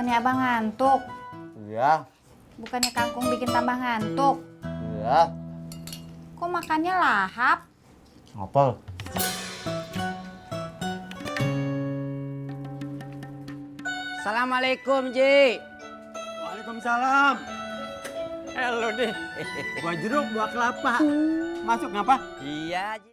Bukannya abang ngantuk? Iya. Bukannya kangkung bikin tambah ngantuk? Iya. Kok makannya lahap? Ngapel. Assalamualaikum, Ji. Waalaikumsalam. Halo deh. Buah jeruk, buah kelapa. Masuk ngapa? Iya, Ji.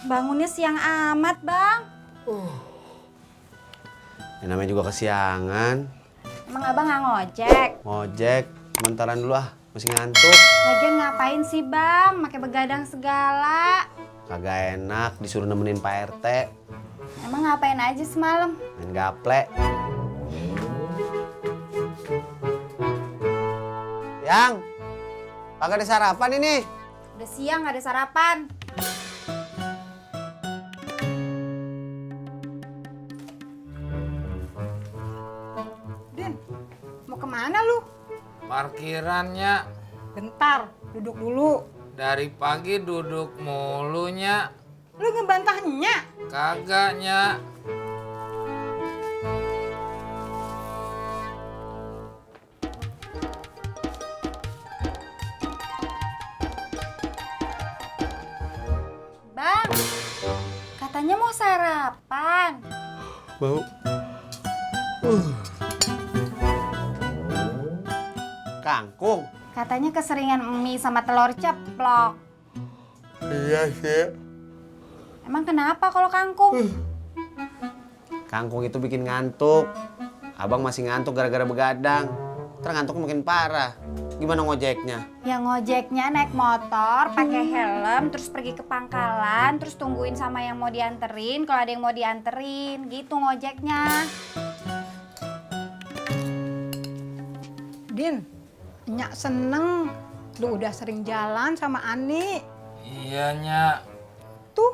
Bangunnya siang amat, Bang. Yang namanya juga kesiangan. Emang abang nggak ngojek? Ngojek. Bentaran dulu ah. Masih ngantuk. Lagian ngapain sih, Bang? Pakai begadang segala. Kagak enak disuruh nemenin Pak RT. Emang ngapain aja semalam? Main gaple. Yang, kagak ada sarapan ini. Udah siang nggak ada sarapan. Din, mau kemana lu? Parkirannya Bentar, duduk dulu. dari pagi duduk mulunya, Lu ngebantahnya? kagaknya. Bang, katanya mau sarapan. Bau. Kangkung. Katanya keseringan mie sama telur ceplok. Iya sih. Emang kenapa kalau kangkung? Kangkung itu bikin ngantuk. Abang masih ngantuk gara-gara begadang. Ntar ngantuk makin parah. Gimana ngojeknya? Yang ngojeknya naik motor, pakai helm, terus pergi ke pangkalan, terus tungguin sama yang mau dianterin. Kalau ada yang mau dianterin, gitu ngojeknya. Din, Nyak seneng. Lu udah sering jalan sama Ani. Iya, Nyak. Tuh,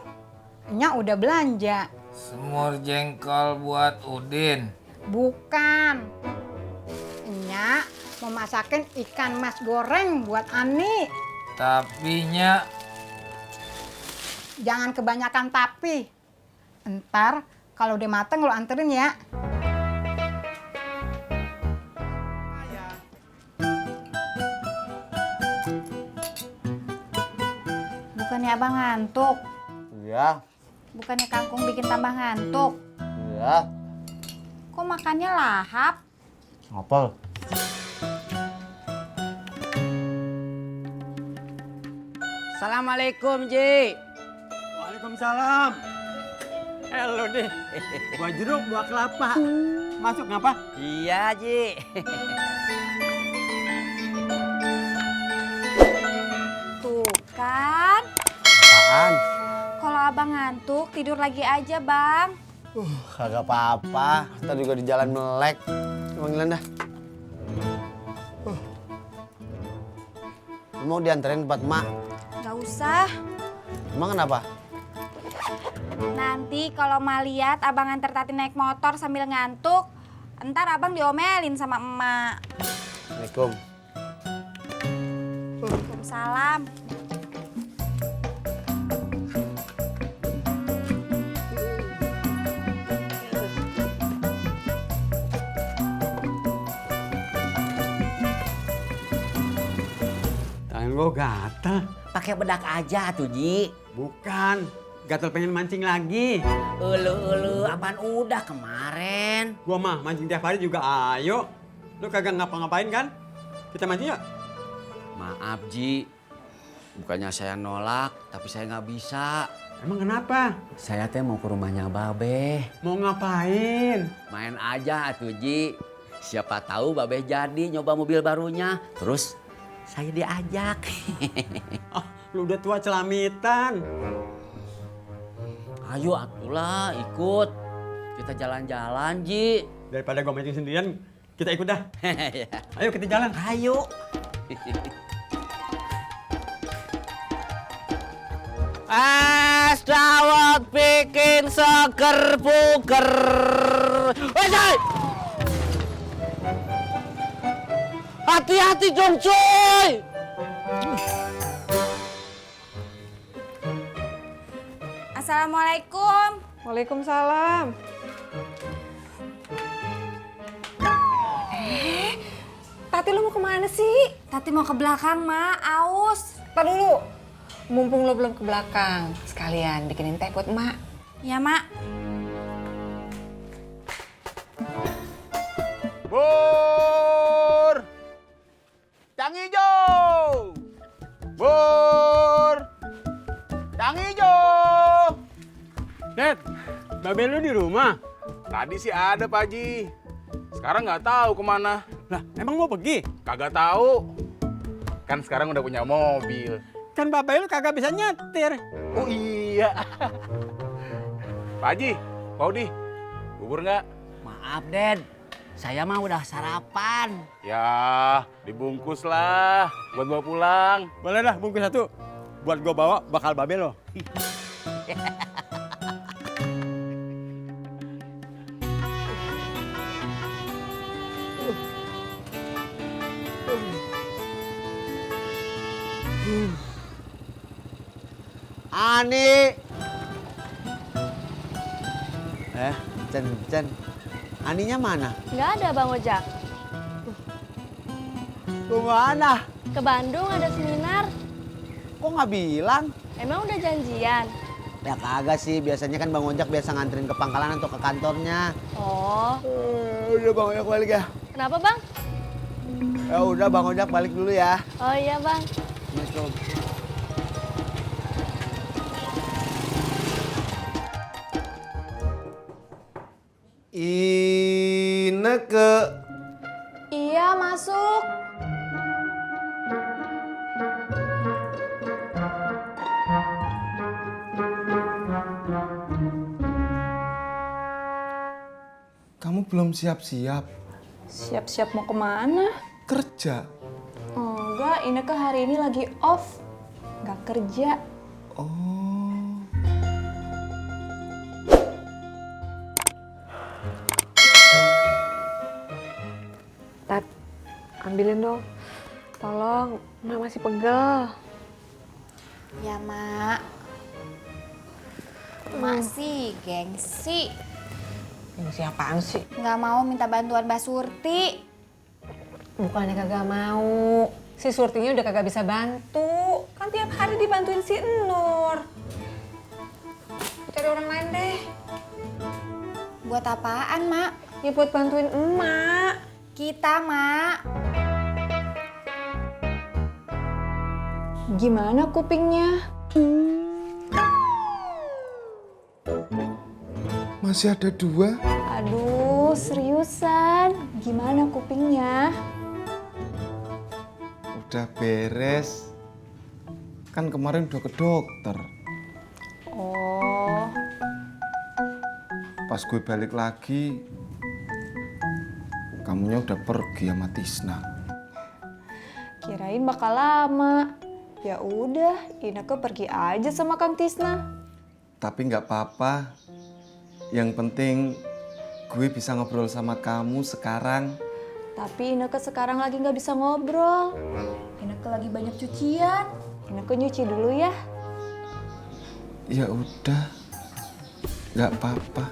Nyak udah belanja. Semur jengkol buat Udin. Bukan. Nyak mau masakin ikan mas goreng buat Ani. Tapi, Nyak, Jangan kebanyakan tapi. Ntar kalau udah mateng lu anterin ya. Bukannya abang ngantuk? Iya. Bukannya kangkung bikin tambah ngantuk? Iya. Kok makannya lahap? Ngapel. Assalamualaikum, Ji. Waalaikumsalam. Halo deh. Buah jeruk, buah kelapa. Masuk ngapa? Iya, Ji. Tuh kan, Apaan? kalau abang ngantuk tidur lagi aja, Bang. Kagak apa-apa. Ntar juga di jalan melek. Panggilan dah. Lu mau dianterin tempat emak? Gak usah. Emang kenapa? Nanti kalau emak lihat abang nganter Tati naik motor sambil ngantuk, ntar abang diomelin sama emak. Assalamualaikum. Waalaikumsalam. Oh gatal. Pakai bedak aja tuh, Ji. Bukan. Gatal pengen mancing lagi. Ulu, apaan udah kemarin. Gua mah mancing tiap hari juga ayo. Lu kagak ngapa-ngapain kan? Kita mancing yuk. Maaf Ji, bukannya saya nolak, tapi saya nggak bisa. Emang kenapa? Saya teh mau ke rumahnya Babe. Mau ngapain? Main aja atuh, Ji. Siapa tahu Babe jadi nyoba mobil barunya. Terus saya diajak. Ah, lu udah tua celamitan. Ayo atulah ikut. Kita jalan-jalan, Ji. Daripada gua mancing sendirian, kita ikut dah. Ayo kita jalan. Ayo. Es dawet bikin seger buger. Wajay! Hati-hati dong, coy! Assalamualaikum. Waalaikumsalam. Tati lu mau kemana sih? Tati mau ke belakang, Mak. Aus. Tar dulu. Mumpung lo belum ke belakang, sekalian bikinin teh buat emak. Ya, Mak. Bur! Cang hijau! Bur! Cang hijau! Dad, Babe lu di rumah? Tadi sih ada Pak Haji. Sekarang nggak tahu kemana. Lah, emang mau pergi? Kagak tahu. Kan sekarang udah punya mobil. Kan Babe lu kagak bisa nyetir. Oh iya. Pak Haji, mau di bubur nggak? Maaf, Dad. Saya mah udah sarapan. Ya, dibungkus lah buat bawa pulang. Boleh dah bungkus satu. Buat gua bawa bakal Babe lo. Ani! Cen. Aninya mana? Nggak ada Bang Ojak. Kemana? Ke Bandung ada seminar. Kok nggak bilang? Emang udah janjian? Ya kagak sih, biasanya kan Bang Ojak biasa nganterin ke pangkalan atau ke kantornya. Oh, Udah Bang Ojak balik ya. kenapa Bang? Ya udah Bang Ojak balik dulu ya. Oh iya Bang. Assalamualaikum. Ineke. Iya masuk. Kamu belum siap-siap Siap-siap mau kemana? kerja. Enggak, Ineke hari ini lagi off. Nggak kerja. Oh, Tat, ambilin dong. Tolong, Mak masih pegel. Ya, Mak. Masih gengsi. Ini siapaan sih? Nggak mau minta bantuan Mbak Surti. Bukannya kagak mau. Si Surtinya udah kagak bisa bantu. Kan tiap hari dibantuin si Nur. Cari orang lain deh. Buat apaan, Mak? Ya buat bantuin emak. Kita, Mak. Gimana kupingnya? masih ada 2. Aduh, seriusan. Gimana kupingnya? Udah beres. Kan kemarin udah ke dokter. Oh, Pas gue balik lagi, kamunya udah pergi sama Tisna. kirain bakal lama. Ya udah, Ineke pergi aja sama Kang Tisna. Tapi nggak apa-apa. Yang penting gue bisa ngobrol sama kamu sekarang. Tapi Ineke sekarang lagi nggak bisa ngobrol. Ineke lagi banyak cucian. Ineke nyuci dulu ya. Ya udah, nggak apa-apa.